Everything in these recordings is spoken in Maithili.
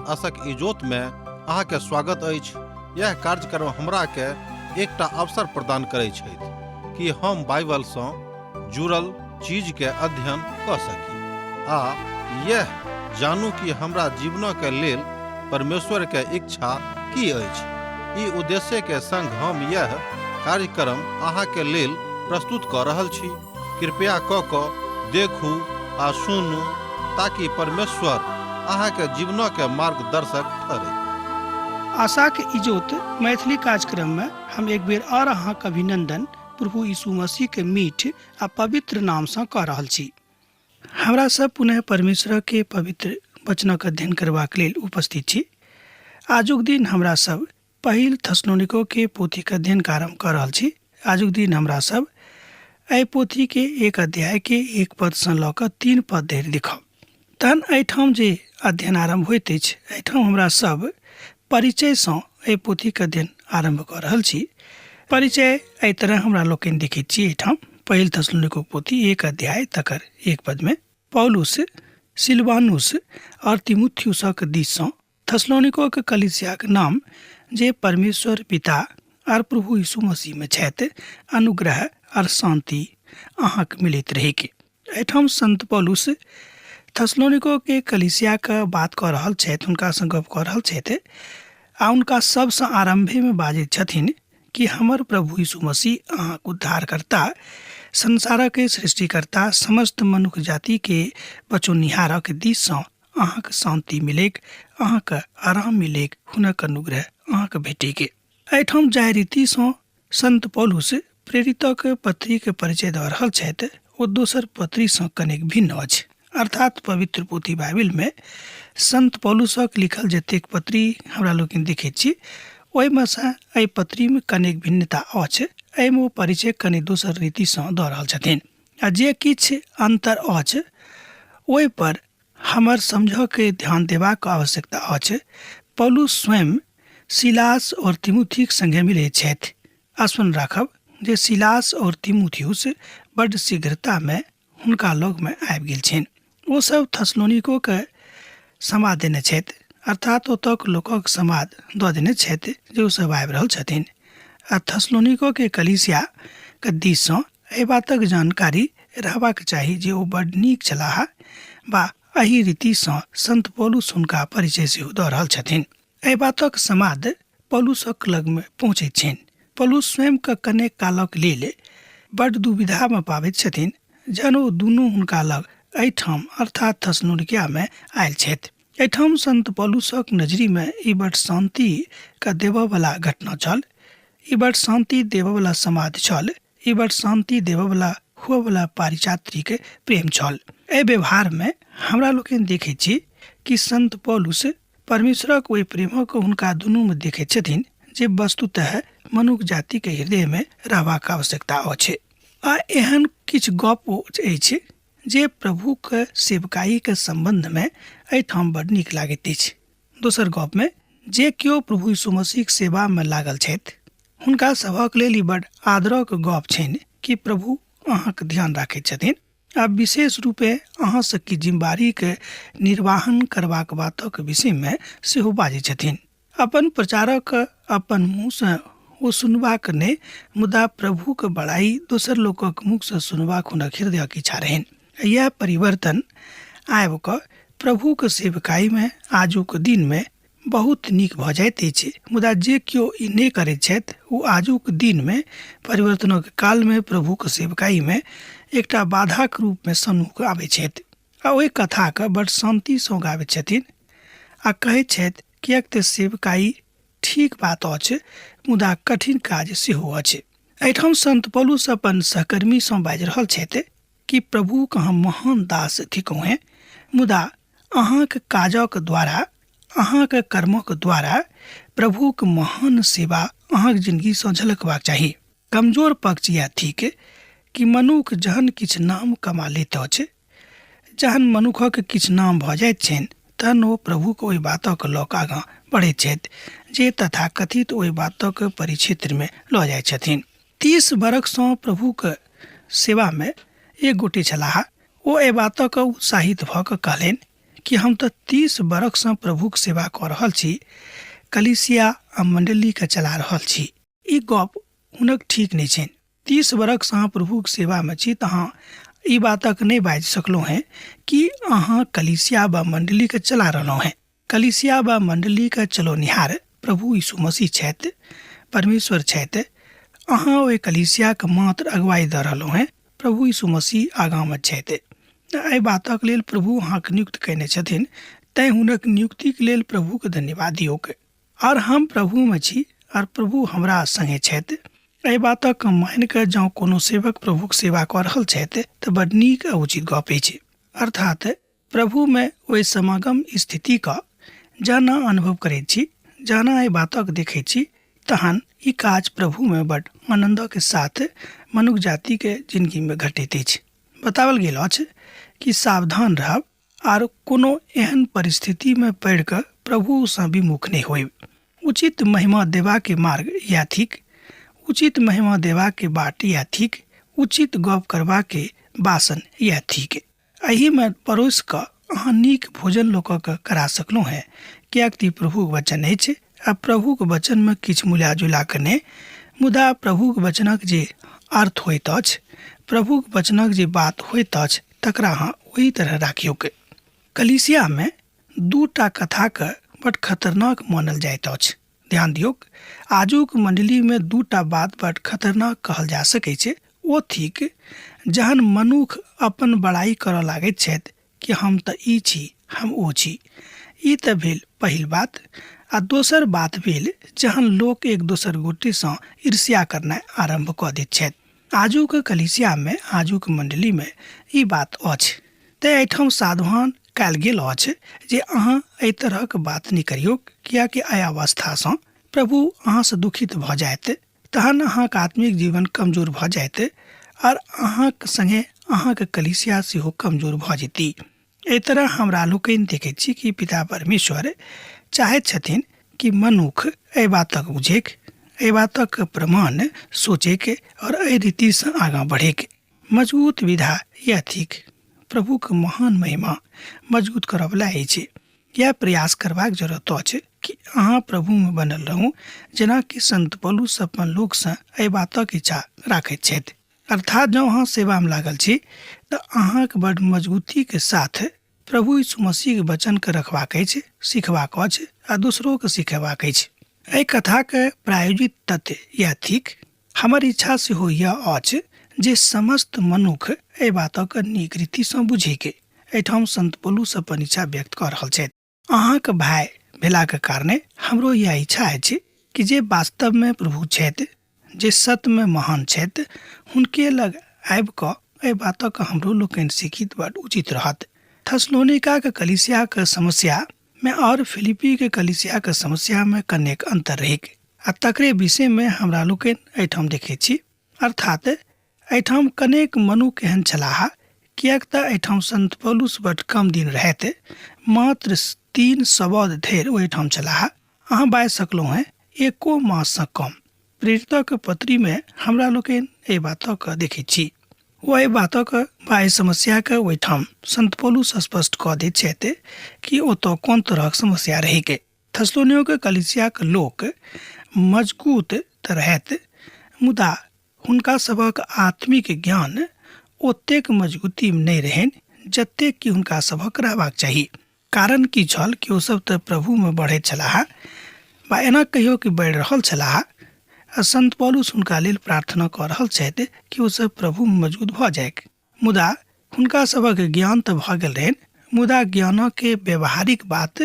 आशक इजोत में अहाँ के स्वागत अछि। यह कार्यक्रम हमरा के एकटा अवसर प्रदान करै छथि कि हम बाइबल सँ जुड़ल चीज के अध्ययन कऽ सकी आ यह जानू कि हमरा जीवन के लेल परमेश्वर के इच्छा की अछि। ई उद्देश्य के संग हम यह कार्यक्रम अहाँ के लेल प्रस्तुत कऽ रहल छी। कृपया कऽ कऽ देखू आ सुनू ताकि परमेश्वर अहाँके जीवनके मार्गदर्शक ठहरै। आशाक इजोत मैथिली कार्यक्रम में हम एक बेर और अहाँक अभिनंदन प्रभु यीशु मसीह के मीठ आ पवित्र नाम से कऽ रहल छी। हमरा सब पुनः परमेश्वर के पवित्र वचनक अध्ययन करबाक लेल उपस्थित छी। आजुक दिन हमरा सब पहिल थसलोनिको के पोथीक अध्ययन आरम्भ कऽ रहल छी। आजुक दिन हमरा सब एहि पोथी के एक अध्याय के एक पद सँ लऽ कऽ 3 पद धरि देखब। तहन एहिठाम जे अध्ययन आरम्भ होइत अछि, एहिठाम हमरा सब परिचय सँ एहि पोथीक अध्ययन आरम्भ कऽ रहल छी। परिचय एहि तरह हमरा लोकनि देखैत छी एहिठाम पहिल थसलोनिको पोथी 1 अध्याय तकर 1 पद में पौलुस, सिलवानुस और तिमुथियुसक दिस सँ थसलोनिकोक कलीसियाक नाम जे परमेश्वर पिता आर प्रभु यीशु मसीह में छथि, अनुग्रह आर शांति अहाँक मिलैत रहेके। एहिठाम संत पौलुस थसलोनिको के कलीसिया के बात कऽ रहल छथि, हुनका सँ गप कऽ रहल छथि आ हुनका सबसँ आरम्भे में बाजैत छथिन कि हमर प्रभु यीशु मसीह अहाँक उद्धारकर्ता, संसारक सृष्टिकर्ता, समस्त मनुख जाति के बचौनिहारक दिस सँ अहाँक शांति मिलेक, अहाँक आराम मिलेक, हुनक अनुग्रह अहाँक भेटेक। एहिठाम जाहि रीति सँ संत पौलुस प्रेरितक पत्री के परिचय दऽ रहल छथि, ओ दोसर पत्री सँ कनेक भिन्न अछि। अर्थात पवित्र पोथी बाइबिल में संत पौलुसक लिखल जतेक पत्री हमरा लोकनि देखैत छी, ओहिमे सँ एहि पत्री में कनेक भिन्नता अछि। एहिमे ओ परिचय कने दोसर रीति सँ दऽ रहल छथिन आ जे किछु अंतर अछि ओहि पर हमर समझऽके ध्यान देबाक आवश्यकता अछि। पौलुस स्वयं सिलास और तिमुथीक संगे मिलैत छथि। स्मरण राखब जे सिलास और तिमुथियुस बड्ड शीघ्रतामे हुनका लगमे आबि गेल छनि। ओ सब थसलोनिकोके समाद देने छथि, अर्थात ओतऽक लोकक समाद दऽ देने छथि जे ओ सब आबि रहल छथिन। आ थसलोनिकोके कलीसियाके दिससँ एहि बातक जानकारी रहबाक चाही जे ओ बड्ड नीक छलाह वा एहि रीतिसँ संत पौलुस हुनका परिचय सेहो दऽ रहल छथिन। एहि बातक समाद पौलुसक लगमे पहुँचैत छनि। पौलुस स्वयंके कनेक कालक लेल बड्ड दुविधामे पाबैत छथिन जहन ओ दुनू हुनका लग एहिठाम अर्थात थसलोनिकियामे आयल छथि। एहिठाम संत पौलुसक नजरिमे ई बड्ड शान्तिके देबऽवला घटना छल। ई बड्ड शान्ति देबऽवला समाद छल। ई बड़ शान्ति देबऽवला हुअवला पारिजात्रिक प्रेम छल। एहि व्यवहारमे हमरा लोकनि देखैत छी कि संत पौलुस परमेश्वरक ओहि प्रेमक हुनका दुनूमे देखैत छथिन जे वस्तुतः मनुख जातिके हृदयमे रहबाक आवश्यकता अछि। आ एहन किछु गप अछि जे प्रभुक सेवकाईके सम्बन्धमे एहिठाम बड़ नीक लागैत अछि। दोसर गपमे जे केओ प्रभु यीशु मसीहक सेवामे लागल छथि हुनका सभक लेल ई बड़ आदरक गप छनि कि प्रभु अहाँक ध्यान राखैत छथिन आ विशेष रूपे अहाँ सबके जिम्मेवारीके निर्वाहन करबाक बातक विषयमे सेहो बाजै छथिन। अपन प्रचारक अपन मुँहसँ ओ सुनबाक नहि, मुदा प्रभुक बड़ाई दोसर लोकक मुखसँ सुनबाक हुनक हृदयक इच्छा रहनि। यैह परिवर्तन आबि कऽ प्रभुक सेवकाईमे आजुक दिनमे बहुत नीक भऽ जाइत अछि, मुदा जे केओ ई नहि करैत छथि ओ आजुक दिनमे परिवर्तनक कालमे प्रभुक सेवकाईमे एकटा बाधाक रूपमे सम्मुख आबैत छथि आ ओहि कथाके बड़ शान्तिसँ गाबैत छथिन आ कहैत छथि किएक तऽ सेवकाई ठीक बात अछि मुदा कठिन काज सेहो अछि। एहिठाम संत पौलुस अपन सहकर्मीसँ बाजि रहल छथि कि प्रभुक हम महान दास थिकहुँ हेँ, मुदा अहाँक काजक द्वारा, अहाँक कर्मक द्वारा प्रभुक महान सेवा अहाँक जिंदगीसँ झलकबाक चाही। कमजोर पक्ष इएह थिक कि मनुख जहन किछु नाम कमा लैत अछि, जहन मनुखक किछु नाम भऽ जाइत छनि तहन ओ प्रभुक ओहि बातक लऽ कऽ आगाँ बढ़ैत छथि जे तथाकथित ओहि बातक परिक्षेत्रमे लऽ जाइत छथिन। 30 बरखसँ प्रभुक सेवामे एक गोटे छलाह। ओ एहि बातक उत्साहित भऽ कऽ कहलनि कि हम तऽ 30 बरखसँ प्रभुक सेवा कऽ रहल छी, कलीसिया आ मण्डलीके चला रहल छी। ई गप हुनक ठीक नहि छनि। 30 बरखसँ अहाँ प्रभुक सेवामे छी तऽ अहाँ ई बातक नहि बाजि सकलहुँ हेँ कि अहाँ कलीसिया वा मण्डलीके चला रहलहुँ हेँ। कलीसिया वा मण्डलीके चलौनिहार प्रभु यीशु मसीह छथि, परमेश्वर छथि। अहाँ ओहि कलीसियाके मात्र अगुवाई दऽ रहलहुँ हेँ, प्रभु यीशु मसीह आगाँमे छथि। एहि बातक लेल प्रभु अहाँके नियुक्त कयने छथिन, तैँ हुनक नियुक्तिके लेल प्रभुके धन्यवाद दियौक। आर हम प्रभुमे छी आर प्रभु हमरा सङ्गे छथि। एहि बातक मानि कऽ जँ कोनो सेवक प्रभुक सेवा कऽ रहल छथि तऽ बड नीक आ उचित गप अछि। अर्थात प्रभुमे ओहि समागम स्थितिके जहन अनुभव करैत छी, जहन एहि बातक देखैत छी, तहन ई काज प्रभुमे बड आनन्दक साथ मनुख जातिके जिनगीमे घटैत अछि। बताओल गेल अछि कि सावधान रहब आर कोनो एहन परिस्थितिमे पड़ि कऽ प्रभुसँ विमुख नहि होयब। उचित महिमा देबाके मार्ग इएह थिक, उचित महिमा देबाके बाट इएह थिक, उचित गप करबाके बासन इएह थिक। एहिमे परोसि कऽ अहाँ नीक भोजन लोकके करा सकलहुँ हेँ, किएक तऽ ई प्रभुक वचन अछि आ प्रभुक वचनमे किछु मिला जुला कऽ नहि, मुदा प्रभुक वचनक जे अर्थ होइत अछि, प्रभुक वचनक जे बात होइत अछि, तकरा अहाँ ओही तरह राखियौक। कलीसियामे दूटा कथाके बड खतरनाक मानल जाइत अछि। ध्यान दियौक, आजुक मण्डलीमे दूटा बात बड खतरनाक कहल जा सकैत छै। ओ थिक जहन मनुख अपन बड़ाइ करऽ लागैत छथि कि हम तऽ ई छी, हम ओ छी। ई तऽ भेल पहिल बात। आ दोसर बात भेल जहन लोक एक दोसर गोटेसँ ईर्ष्या करनाइ आरम्भ कऽ दैत छथि। आजुक कलीसियामे, आजुक मण्डलीमे ई बात अछि। तेँ एहिठाम सावधान कयल गेल अछि जे अहाँ एहि तरहक बात नहि करियौक, किएकि एहि अवस्थासँ प्रभु अहाँसँ दुखित भऽ जायत, तहन अहाँक आत्मिक जीवन कमजोर भऽ जायत आर अहाँक सङ्गे अहाँक कलीसिया सेहो कमजोर भऽ जेती। एहि तरह हमरा लोकनि देखैत छी कि पिता परमेश्वर चाहैत छथिन कि मनुख एहि बातक बुझैक, एहि बातक प्रमाण सोचैक और एहि रीतिसँ आगाँ बढ़ैक। मजबूत विधा यह थिक। प्रभुक महान महिमा मजबूत करऽवला अछि। यह प्रयास करबाक जरूरत अछि कि अहाँ प्रभुमे बनल रहू, जेनाकि संत पौलुस अपन लोकसँ एहि बातक इच्छा राखैत छथि। अर्थात जँ अहाँ सेवामे लागल छी तऽ अहाँक बड मजबूतीके साथ प्रभु यीशु मसीहके वचनके रखबाक अछि, सिखबाक अछि आ दोसरोके सिखेबाक अछि। एहि कथाके प्रायोजित तथ्य इएह थिक। हमर इच्छा सेहो यह अछि जे समस्त मनुख एहि बातक नीक रीतिसँ बुझैके। एहिठाम संत पौलुस अपन इच्छा व्यक्त कऽ रहल छथि। अहाँक भाय भेलाक कारणे हमरो यह इच्छा अछि कि जे वास्तवमे प्रभु छथि, जे सत्यमे महान छथि, हुनके लग आबि कऽ एहि बातक हमरो लोकनि सीखी तऽ बड उचित रहत। थसलोनिकाक कलीसियाक समस्यामे आओर फिलिपीके कलीसियाक समस्यामे कनेक अन्तर रहैक आ तकरे विषयमे हमरा लोकनि एहिठाम देखैत छी। अर्थात एहिठाम कनेक मनुख एहन छलाह, किएक तऽ एहिठाम संत पौलुस बड कम दिन रहथि, मात्र 3 शब्द धरि ओहिठाम छलाह। अहाँ बाजि सकलहुँ हेँ एको माससँ कम। प्रेरितक पत्रीमे हमरा लोकनि एहि बातक देखैत छी। ओ एहि बातक वा एहि समस्याके ओहिठाम संत पौलुस स्पष्ट कऽ दैत छथि कि ओतऽ कोन तरहक समस्या रहैक। थसलोनियोके कलीसियाक लोक मजगूत तऽ रहथि, मुदा हुनका सभक आत्मिक ज्ञान ओतेक मजगूती नहि रहनि जतेक कि हुनका सभक रहबाक चाही। कारण की छल कि ओसभ तऽ प्रभुमे बढ़ैत छलाह वा एना कहियो कि बढ़ि रहल छलाह आ संत पौलुस हुनका लेल प्रार्थना कऽ रहल छथि कि ओसभ प्रभुमे मजबूत भऽ जाइक। मुदा हुनका सभक ज्ञान तऽ भऽ गेल रहनि, मुदा ज्ञानके व्यवहारिक बात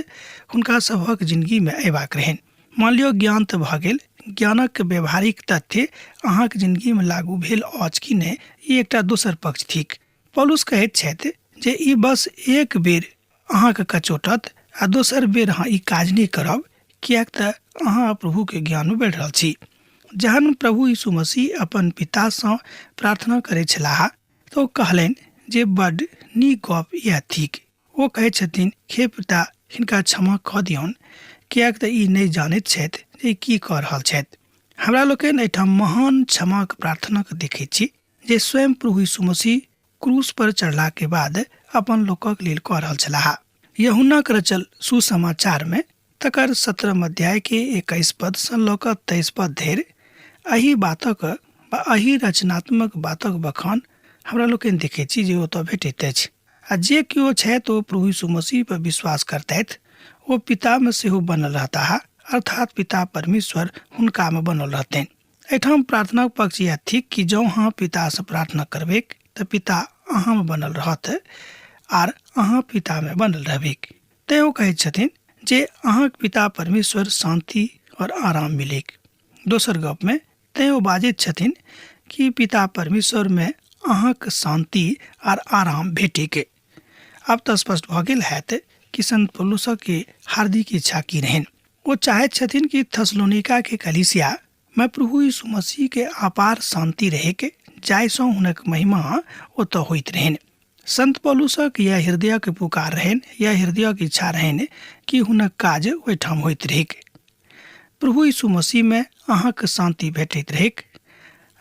हुनका सभक जिनगीमे अयबाक रहनि। मान लियौ ज्ञान तऽ भऽ गेल, ज्ञानक व्यवहारिक तथ्य अहाँक जिनगीमे लागू भेल अछि कि नहि, ई एकटा दोसर पक्ष थिक। पौलुस कहैत छथि जे ई बस एक बेर अहाँके कचोटत आ दोसर बेर अहाँ ई काज नहि करब, किएक तऽ अहाँ प्रभुके ज्ञानमे बढ़ि रहल छी। जहन प्रभु यीशु मसीह अपन पितासँ प्रार्थना करैत छलाह तऽ ओ कहलनि जे बड्ड नीक गप इएह थिक। ओ कहैत छथिन, हे पिता, हिनका क्षमा कऽ दियौन, किएक तऽ ई नहि जानैत छथि जे ई की कऽ रहल छथि। हमरा लोकनि एहिठाम महान क्षमाक प्रार्थनाके देखैत छी जे स्वयं प्रभु यीशु मसीह क्रूस पर चढ़लाके बाद अपन लोकक लेल कऽ रहल छलाह। यहुनाक रचल सुसमाचारमे तकर 17 अध्यायके 21 पदसँ लऽ कऽ 23 पद धरि एहि बातक वा एहि रचनात्मक बातक बखान हमरा लोकनि देखैत छी जे ओतय भेटैत अछि। आ जे केओ छथि ओ प्रभु यीशु मसीह पर विश्वास करतथि ओ पितामे सेहो बनल रहताह, अर्थात पिता परमेश्वर हुनकामे बनल रहतनि। एहिठाम प्रार्थनाक पक्ष इएह थिक कि जँ अहाँ पितासँ प्रार्थना करबैक तऽ पिता अहाँमे बनल रहत आर अहाँ पितामे बनल रहबैक। तेँ ओ कहैत छथिन जे अहाँक पिता परमेश्वर शान्ति और आराम मिलैक। दोसर गपमे तेँ ओ बाजैत छथिन कि पिता परमेश्वरमे अहाँक शान्ति आर आराम भेटैक। आब तऽ स्पष्ट भऽ गेल हैत कि संत पौलुसक हार्दिक इच्छा की रहनि। ओ चाहैत छथिन कि थसलोनिका के कलीसिया में प्रभु यीशु मसीह के अपार शांति रहे के, जाहिसँ हुनक महिमा ओतऽ होइत रहनि। संत पौलुसक यह हृदयक पुकार रहनि, यह हृदयक इच्छा रहनि कि हुनक काज ओहिठाम होइत रहैक। प्रभु यीशु मसीह में अहाँक शांति भेटैत रहैक।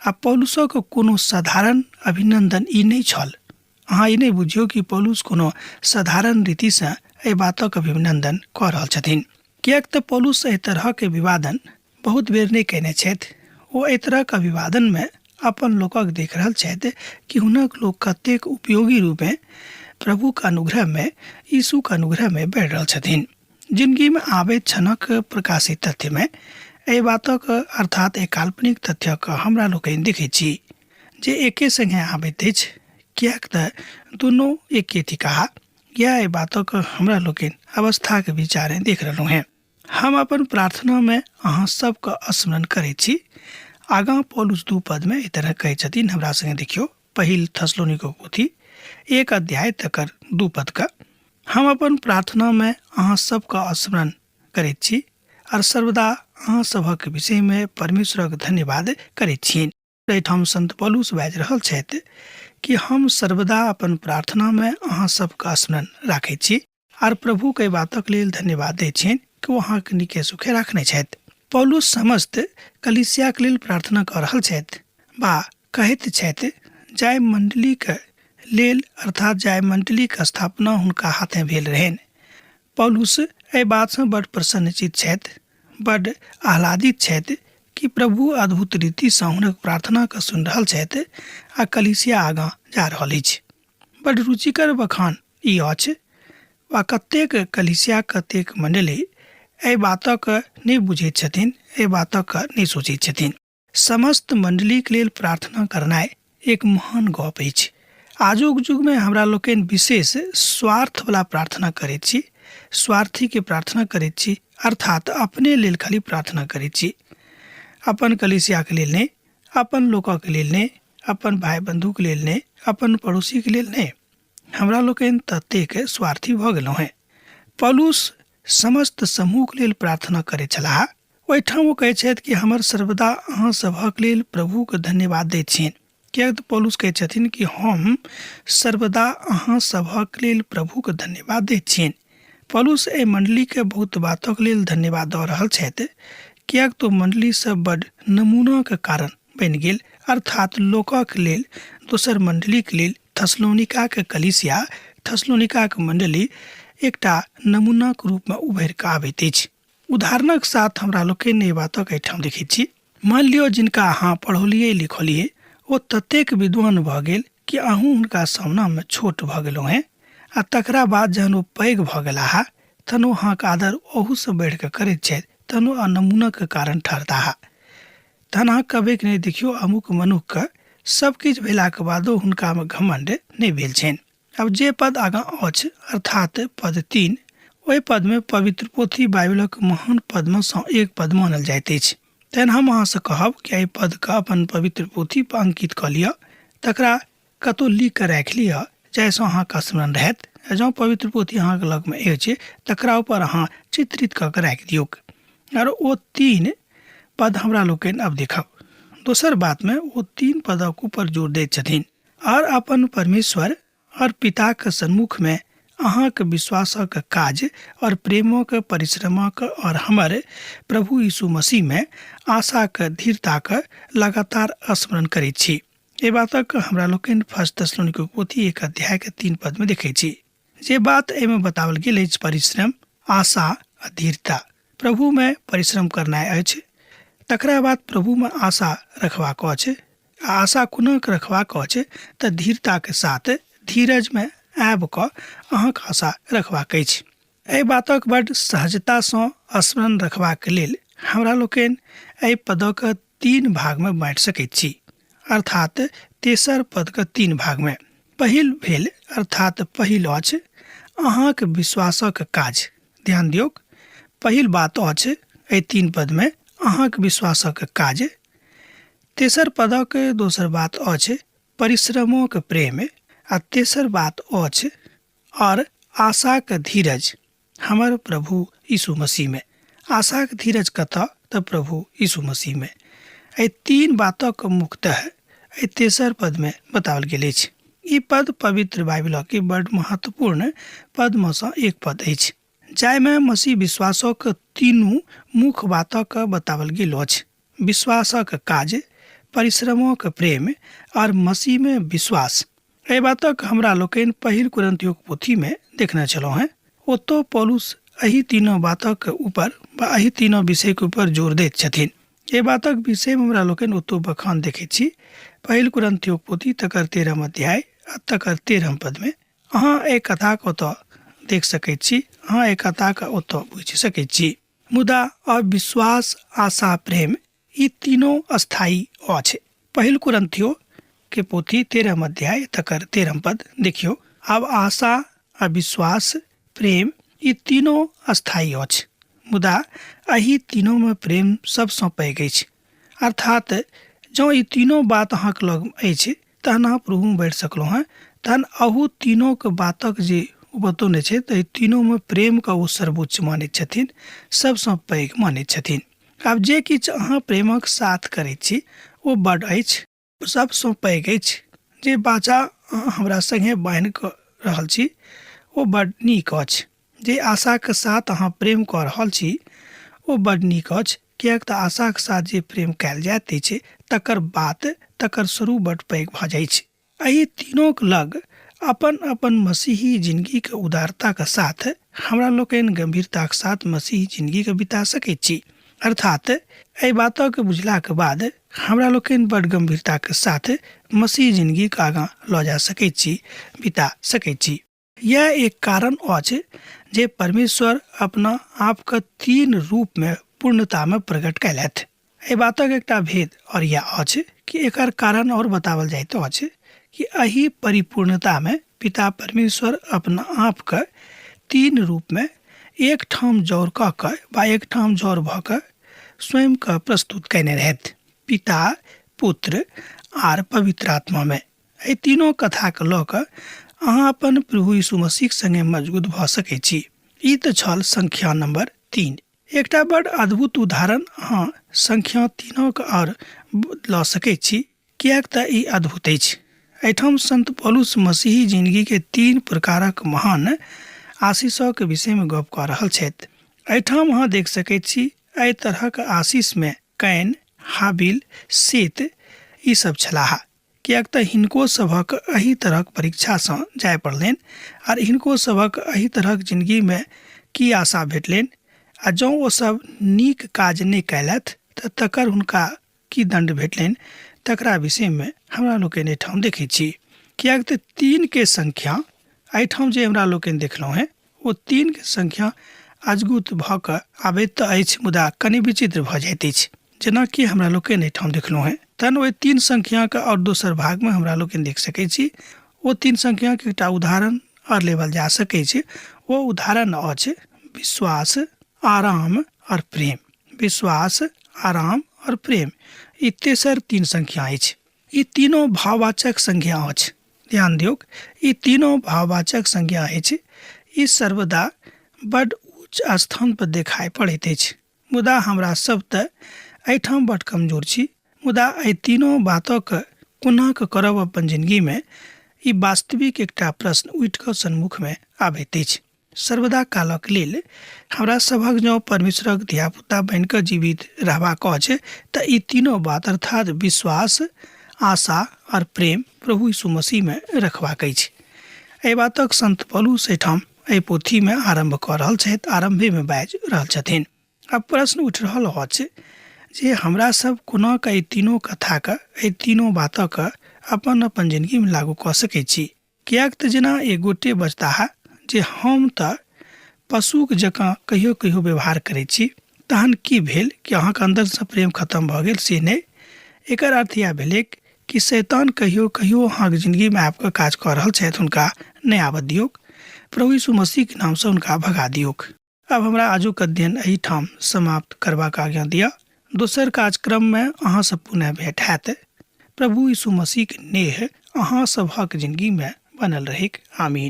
आ पौलुसक कोनो साधारण अभिनंदन ई नहि छल। अहाँ ई नहि बुझियौ कि पौलुस कोनो साधारण रीतिसँ एहि बातक अभिनन्दन कऽ रहल छथिन, किएक तऽ पौलुस एहि तरहक विवादन बहुत बेर नहि कयने छथि। ओ एहि तरहक अभिवादनमे अपन लोकक देख रहल छथि कि हुनक लोक कतेक उपयोगी रूपेँ प्रभुक अनुग्रहमे, यीशुक अनुग्रहमे बढ़ि रहल छथिन। जिनगीमे आबैत क्षणक प्रकाशित तथ्यमे एहि बातक अर्थात एहि काल्पनिक तथ्यक हमरा लोकनि देखैत छी जे एके संगे आबैत अछि, किएक तऽ दुनू एके थिकाह। इएह एहि बातक हमरा लोकनि अवस्थाक विचारेँ देख रहलहुँ हेँ। हम अपन प्रार्थनामे अहाँ सबके स्मरण करैत छी। आगाँ पौलुस 2 पदमे एहि तरह कहै छथिन, हमरा संगे देखियौ पहिल थसलोनिको पोथी 1 अध्याय तकर 2 पदके। हम अपन प्रार्थनामे अहाँ सबके स्मरण करैत छी आर सर्वदा अहाँ सभक विषयमे परमेश्वरक धन्यवाद करैत छियनि। एहिठाम संत पौलुस बाजि रहल छथि कि हम सर्वदा अपन प्रार्थनामे अहाँ सबके स्मरण राखैत छी आर प्रभुके एहि बातक लेल धन्यवाद दैत छियनि कि ओ अहाँके नीके सुखे राखने छथि। पौलुस समस्त कलीसियाके लेल प्रार्थना कऽ रहल छथि वा कहैत छथि जाहि मण्डलीके लेल अर्थात जाहि मण्डलीके स्थापना हुनका हाथे भेल रहनि। पौलुस एहि बातसँ बड प्रसन्नचित छथि, बड आह्लादित छथि कि प्रभु अद्भुत रीतिसँ हुनक प्रार्थनाके सुनि रहल छथि आ कलीसिया आगाँ जा रहल अछि। बड रुचिकर बखान ई अछि वा कतेक कलीसिया कतेक मण्डली एहि बातक नहि बुझैत छथिन, एहि बातक नहि सोचैत छथिन। समस्त मण्डलीक लेल प्रार्थना करनाइ एक महान गप अछि। आजुक युगमे हमरा लोकनि विशेष स्वार्थवला प्रार्थना करैत छी, स्वार्थीके प्रार्थना करैत छी, अर्थात अपने लेल खाली प्रार्थना करैत छी, अपन कलीसियाके लेल नहि, अपन लोकक लेल नहि, अपन भाइ बन्धुके लेल नहि, अपन पड़ोसीके लेल नहि। हमरा लोकनि ततेक स्वार्थी भऽ गेलहुँ हेँ। पौलुस समस्त समूहके लेल प्रार्थना करैत छलाह। ओहिठाम ओ कहै छथि कि हमर सर्वदा अहाँ सभक लेल प्रभुके धन्यवाद दैत छियनि। किएक तऽ पौलुस कहै छथिन कि हम सर्वदा अहाँ सभक लेल प्रभुके धन्यवाद दैत छियनि। पौलुस एहि मण्डलीके बहुत बातक लेल धन्यवाद दऽ रहल छथि, किएक तऽ मण्डली सब बड नमूनाके कारण बनि गेल, अर्थात लोकक लेल, दोसर मण्डलीके लेल थसलोनिकाके कलीसिया, थसलोनिकाके मण्डली एकटा नमूनाक रूपमे उभरि कऽ आबैत अछि। उदाहरणक साथ हमरा लोकनि एहि बातक एहिठाम देखैत छी। मानि लियौ जिनका अहाँ पढ़ौलियै लिखौलियै ओ ततेक विद्वान भऽ गेल कि अहूँ हुनका सामनामे छोट भऽ गेलहुँ हेँ आ तकरा बाद जहन ओ पैघ भऽ गेलाह तहन ओ अहाँक आदर ओहूसँ बढ़ि कऽ करैत छथि, तहन ओ नमूनाक कारण ठहरताह। तहन अहाँ कहबै कि नहि देखियौ अमुक मनुखके सब किछु भेलाक बादो हुनकामे घमण्ड नहि भेल छनि। आब जे पद आगाँ अछि अर्थात पद 3, ओहि पदमे पवित्र पोथी बाइबलक महान पदमे सँ एक पद मानल जाइत अछि। तहन हम अहाँसँ कहब कि एहि पदके अपन पवित्र पोथी पर अंकित कऽ लिअ, तकरा कतहु लिख कऽ राखि लिअ जाहिसँ अहाँके स्मरण रहत। जँ पवित्र पोथी अहाँके लगमे अछि तकरा ऊपर अहाँ चित्रित कऽ कऽ राखि दियौक। आर ओ 3 पद हमरा लोकनि आब देखब। दोसर बातमे ओ 3 पदक ऊपर जोर दैत छथिन। आर अपन परमेश्वर और पिताक सन्मुखमे अहाँक विश्वासक काज और प्रेमक परिश्रमक और हमर प्रभु यीशु मसीहमे आशाक धीरताक लगातार स्मरण करैत छी। एहि बातक हमरा लोकनि फर्स्ट थेसलोनिको पोथी 1 अध्यायके 3 पदमे देखैत छी। जे बात एहिमे बताओल गेल अछि, परिश्रम, आशा आ धीरता। प्रभुमे परिश्रम करनाइ अछि, तकरा बाद प्रभुमे आशा रखबाक अछि, आ आशा कोना कऽ रखबाक अछि तऽ धीरताके साथ धीरजमे आबि कऽ अहाँके आशा रखबाक अछि। एहि बातक बड्ड सहजतासँ स्मरण रखबाक लेल हमरा लोकनि एहि पदक तीन भागमे बाँटि सकैत छी, अर्थात तेसर पदके तीन भागमे। पहिल भेल अर्थात पहिल अछि अहाँक विश्वासक काज। ध्यान दियौक, पहिल बात अछि एहि तीन पदमे अहाँक विश्वासक काज। तेसर पदक दोसर बात अछि परिश्रमोक प्रेम, आ तेसर बात अछि और आशाक धीरज हमर प्रभु यीशु मसीहमे। आशाक धीरज कतऽ? तऽ प्रभु यीशु मसीहमे। एहि तीन बातक मुख्यतः एहि तेसर पदमे बताओल गेल अछि। ई पद पवित्र बाइबिलक बड महत्वपूर्ण पदमे सँ एक पद अछि, जाहिमे मसीह विश्वासक तीनू मुख्य बातक बताओल गेल अछि। विश्वासक काज, परिश्रमक प्रेम और मसीहमे विश्वास। एहि बातक हमरा लोकनि पहिल कुरिन्थियोक पोथीमे देखने छलहुँ हेँ। ओतऽ पौलुस एहि तीनो बातक ऊपर वा एहि तीनो विषयके ऊपर जोर दैत छथिन। एहि बातक विषयमे हमरा लोकनि ओतौ बखान देखैत छी। पहिल कुरिन्थियोक पोथी तकर 13 अध्याय आ तकर 13 पदमे अहाँ एहि कथाके ओतऽ देख सकैत छी, अहाँ एहि कथाके ओतऽ बुझि सकैत छी। मुदा अविश्वास, आशा, प्रेम ई तीनो स्थायी अछि। पहिल कुरिन्थियो के पोथी 13 अध्याय तकर 13 पद देखियौ। आब आशा, अविश्वास, प्रेम ई तीनो स्थायी अछि, मुदा एहि तीनोमे प्रेम सबसँ पैघ अछि। अर्थात जँ ई तीनो बात अहाँके लग अछि तहन अहाँ प्रभुमे बढ़ि सकलहुँ हेँ। तहन अहू तीनोके बातक जे ओ बतौने छै तऽ एहि तीनोमे प्रेमके ओ सर्वोच्च मानैत छथिन, सबसँ पैघ मानैत छथिन। आब जे किछु अहाँ प्रेमक साथ करैत छी ओ बड अछि, सबसँ पैघ अछि। जे बाचा अहाँ हमरा सङ्गे बान्हि कऽ रहल छी ओ बड नीक अछि। जे आशाके साथ अहाँ प्रेम कऽ रहल छी ओ बड नीक अछि, किएक तऽ आशाके साथ जे प्रेम कयल जाइत अछि तकर बात, तकर स्वरूप बड पैघ भऽ जाइ छै। एहि तीनोक लग अपन अपन मसीही जिनगीके उदारताके साथ हमरा लोकनि गंभीरताके साथ मसीही जिनगीके बिता सकैत छी। अर्थात एहि बातक बुझलाके बाद हमरा लोकनि बड गंभीरताके साथ मसीही जिनगीके आगाँ लऽ जा सकैत छी, बिता सकैत छी। यह एक कारण अछि जे परमेश्वर अपना आपके तीन रूप में पूर्णता में प्रकट कयलथि। एहि बातक एकटा भेद और यह अछि कि एकर कारण और बतावल जाइत अछि कि एहि परिपूर्णता में पिता परमेश्वर अपना आपके तीन रूप में एक ठाम जौर कऽ कऽ वा एक ठाम जौर भऽ कऽ स्वयं के प्रस्तुत कयने रहथि, पिता, पुत्र आर पवित्र आत्मा में। एहि तीनों कथाके लऽ कऽ अहाँ अपन प्रभु यीशु मसीह संगे मजबूत भऽ सकै छी। ई तऽ छल संख्या नंबर 3। एकटा बड अद्भुत उदाहरण अहाँ संख्या 3 आओर लऽ सकै छी, किएक तऽ ई अद्भुत अछि। एहिठाम संत पौलुस मसीही जिंदगी के 3 प्रकारक महान आशीषक विषय में गप कऽ रहल छथि। एहिठाम अहाँ देख सकैत छी एहि तरहक आशीष में कैन, हाबिल, सेत ई सब छलाह, किएक तऽ हिनको सभक एहि तरहक परीक्षासँ जाय पड़लनि आर हिनको सभक एहि तरहक जिनगीमे की आशा भेटलनि, आ जँ ओ सब नीक काज नहि कयलथि तऽ तकर हुनका की दण्ड भेटलनि तकरा विषयमे हमरा लोकनि एहिठाम देखैत छी। किएक तऽ 3 के संख्या एहिठाम जे हमरा लोकनि देखलहुँ हेँ ओ 3 के संख्या अजगुत भऽ कऽ आबैत तऽ अछि, मुदा कनि विचित्र भऽ जाइत अछि, जेनाकि हमरा लोकनि एहिठाम देखलहुँ हेँ। तहन ओहि 3 संख्याके आओर दोसर भागमे हमरा लोकनि देख सकै छी। ओ 3 संख्याके एकटा उदाहरण आओर लेबल जा सकै छै। ओ उदाहरण अछि विश्वास, आराम आओर प्रेम। विश्वास, आराम आओर प्रेम ई तेसर 3 संख्या अछि। ई तीनों भाववाचक संज्ञा अछि। ध्यान दियौक, ई तीनों भाववाचक संज्ञा अछि। ई सर्वदा बड उच्च स्थान पर देखाइ पड़ैत अछि, मुदा हमरा सब तऽ एहिठाम बड कमजोर छी। मुदा एहि तीनों बातक कोना कऽ करब अपन जिनगीमे, ई वास्तविक एकटा प्रश्न उठि कऽ सन्मुखमे आबैत अछि। सर्वदा कालक लेल हमरा सभक जँ परमेश्वरक धियापुता बनि कऽ जीवित रहबाक अछि तऽ ई तीनों बात अर्थात विश्वास, आशा आओर प्रेम प्रभु यीशु मसीहमे रखबाक अछि। एहि बातक संत पौलुस एहिठाम एहि पोथीमे आरम्भ कऽ रहल छथि, आरम्भेमे बाजि रहल छथिन। आब प्रश्न उठि रहल अछि जे हमरा सब कोना कऽ एहि तीनो कथाके, एहि तीनो बातक अपन अपन जिनगीमे लागू कऽ सकै छी? किएक तऽ जेना एक गोटे बजताह जे हम तऽ पशुक जकाँ कहियो कहियो व्यवहार करै छी, तहन की भेल कि अहाँके अन्दरसँ प्रेम खतम भऽ गेल? से नहि। एकर अर्थ इएह भेलैक कि शैतान कहियो कहियो अहाँके जिनगीमे आबि कऽ काज कऽ रहल छथि, हुनका नहि आबऽ दियौक। प्रभु यीशु मसीहके नामसँ हुनका भगा दियौक। आब हमरा आजुक अध्ययन एहिठाम समाप्त करबाक आज्ञा दिअ। दोसर कार्यक्रममे अहाँसँ पुनः भेंट हैत। प्रभु यीशु मसीहके नेह अहाँ सभक जिनगीमे बनल रहैक। आमीन।